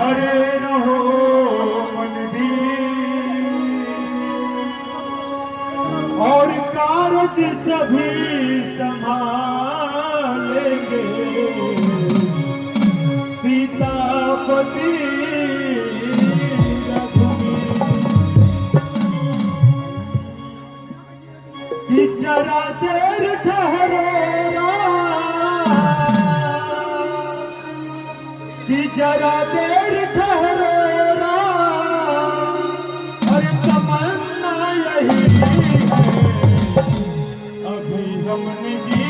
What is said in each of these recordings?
खड़े रहो मनदीप, और कारज सभी संभालेंगे सीतापति रघुवीर। कि जरा देर ठहरो राम, कि जरा देर ठहरो राम, अरे तमन्ना यही है, अभी हमने जी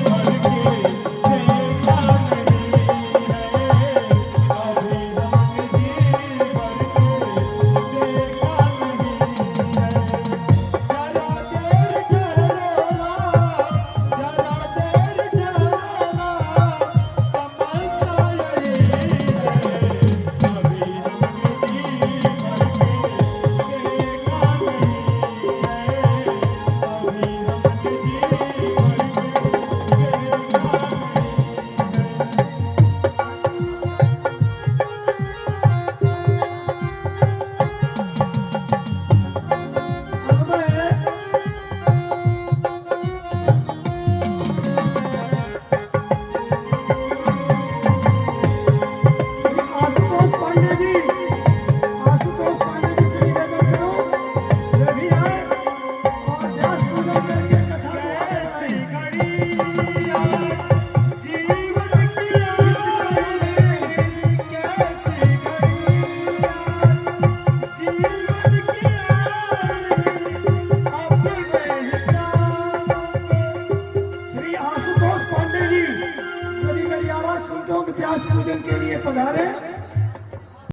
भर के देखा नहीं है, अभी हमने जी भर के देखा नहीं है। जरा देर ठहरो राम, जरा देर ठहरो राम, तमन्ना यही है, अभी हमने जी भर के देखा नहीं है, अभी हमने जी भर के देखा नहीं है। अब आशुतोष पांडे जी, आशुतोष पांडे जी से निवेदन करो वे भी आए और व्यास पूजन करके कथा को आगे कैसी बढ़ाएं। घड़ी आज जीवन की आई, कैसी घड़ी आज जीवन की आई, अपने ही नाम पे। श्री आशुतोष पांडे जी, यदि मेरी आवाज सुनते हो तो व्यास पूजन के लिए पधारे।